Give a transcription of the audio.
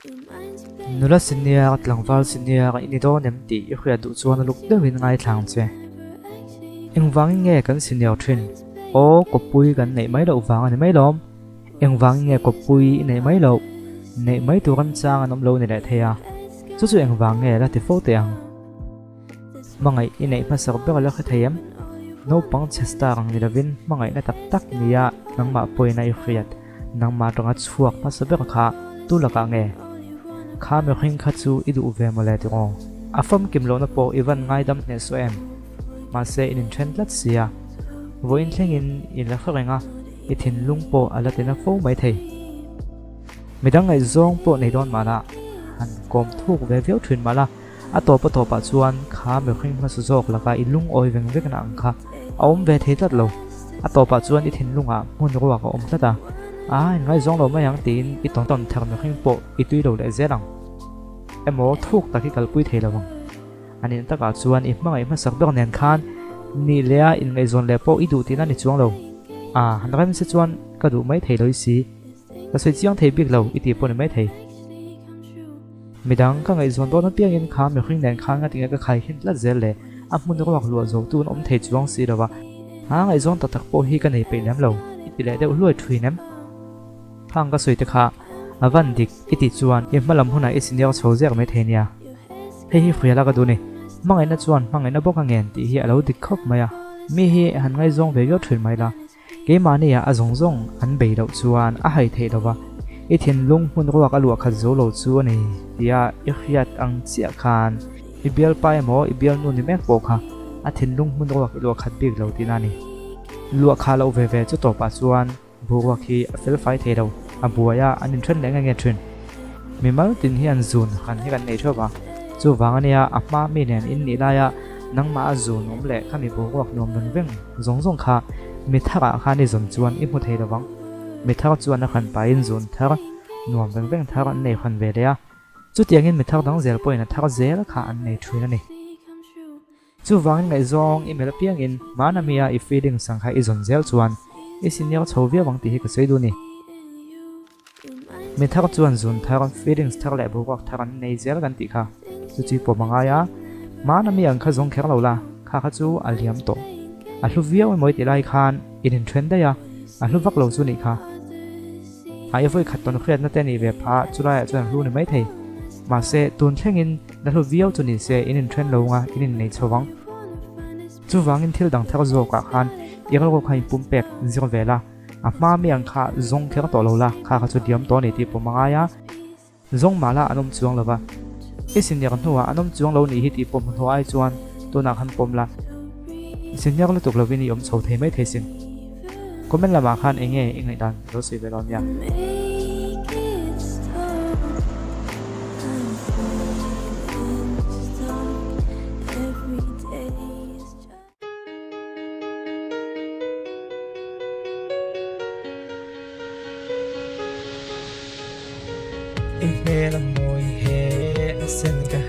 Nula senior, tlangval senior i ni dawn em tih i hriat duh chuan a luk deuhin ngaithla ang che. Engvangin nge kan senior thin? Aw, kawppui kan neih mai loh vang a ni mai lawm. Engvangin nge kawppui i neih mai loh? Neih mai tur remchang an awm lo ni leh thei a. Chu chu engvang nge la ti fo teh ang? Hmangaih i neih hmasak ber la hre thei em? Naupang chhe star ang ni lovin hmangaihna tak tak nia nangmah pawhin a i hriat. Nangmah atanga chhuak hmasa ber kha tu lakah nge? Kha mihring kha chu i duh ve mawle tiraw? A famkim lohna pawh i van ngaidam hneh suh em? Mahse in inthen tlat sia. Vawiin thlengin i la hre reng a, i thinlung pawh a la tina fo mai thei. Midang ngaihzawng pawh nei dawn mahla, han kawm thuk ve viau thin mahla, A tawp a tawpah chuan kha mihring hmasa zawk laka i lungawi veng vekna ang kha a awm ve thei tlat lo. A tawpah chuan i thinlungah hmun ruak a awm tlat a, a inngaizawng lo mai ang tiin i tawn tawn thar mihring pawh i tui lo leh zel ang. Emaw thuk tak i kalpui thei lo ang. A nihna takah chuan i hmangaih hmasak ber nen khan nih leh a inngaihzawn leh pawh i duh tihna ni chuang lo. A han rem se chuan ka duh mai thei lo i si. Ka sawi chiang thei bik lo i tih pawh ni mai thei. Midang ka ngaihzawn dawn apiangin kha mihring nen khan ngatinge ka khai hin tlat zel le, a hmun ruak luah zo tu an awm thei chuang si lo a, ha ngaihzawn tak tak pawh hi ka nei peih lem lo, i ti leh deuh hluai thin em? Khang ka sawi te kha a van dik i tih chuan i hmalam hunah i senior chho zek mai thei nia. Hei hi hriala ka duh ni, hmangaihna chuan hmangaihna bawk a ngen tih hi a lo dik khawp mai a, mi hi han ngaizawng ve viau thin mai la, Keimahnia a zawng zawng an bei loh chuan a hai theih lova, i thinlung hmun ruak a luah khat zo lo chu a ni tia i hriat ang chiah khan i bialpa emaw i bialnu ni mek pawh kha a thinlung hmun ruak i luah khat bik lo tihna a ni. Luah khah loh ve ve chu tawpah chuan boruak hi a fel fai thei lo, a buai a, an inthen leh nge nge thin. Mimal tin hian zun han hi kan nei theuh va, chuvang ania a hma mi nen in nih laia nangmah a zun awm leh khami boruak nuam veng veng zawng zawng kha mi tharah khan i zawn chuan i hmu thei lo vang. Mi thar chuan a hran pahin zun thar nuam veng veng thar an nei hran ve leh a, chutiangin mi thar dang zel pawhin a thar zel kha an nei thin a ni. Chuvangin ngaihzawng i melh apiangin hmana mia i feelings ang kha i zawn zel chuan i senior chho viau ang tih hi ka sawi duh a ni. Mi thar chuan zun thar, feelings thar leh boruak thar an nei zel kan tih kha chu chi pawm a ngai a, hmana mi ang kha zawng kher lo la, kha kha chu a liam tawh. A hlu viau emaw i tih lai khan in inthen daih a, a hlu vak lo chu nih kha. A i vawi khat tawn hriatna te nih ve phah chulaiah chuan a hlu ni mai thei. Mahse, tun thlengin la hlu viau chu ni se in inthen lo nga in innei chho vang. Chuvangin thil dang thar zawkah khan i rilru kha in pumpek zir ve la. A hma mi ang kha zawng kher tawh lo la, kha kha chu diam tawh a ni tih pawm a ngai a. Zawng mah la an awm chuang lo va. I senior hnuah an awm chuang lo nih hi tih pawm hnuah ai chuan tunah khan pawm la. Senior lutuk lovin i awm chho thei mai thei sin. Comment lamah khan eng nge i ngaihdan lo sawi ve lo nia. I hmel a mawi he a sen ka.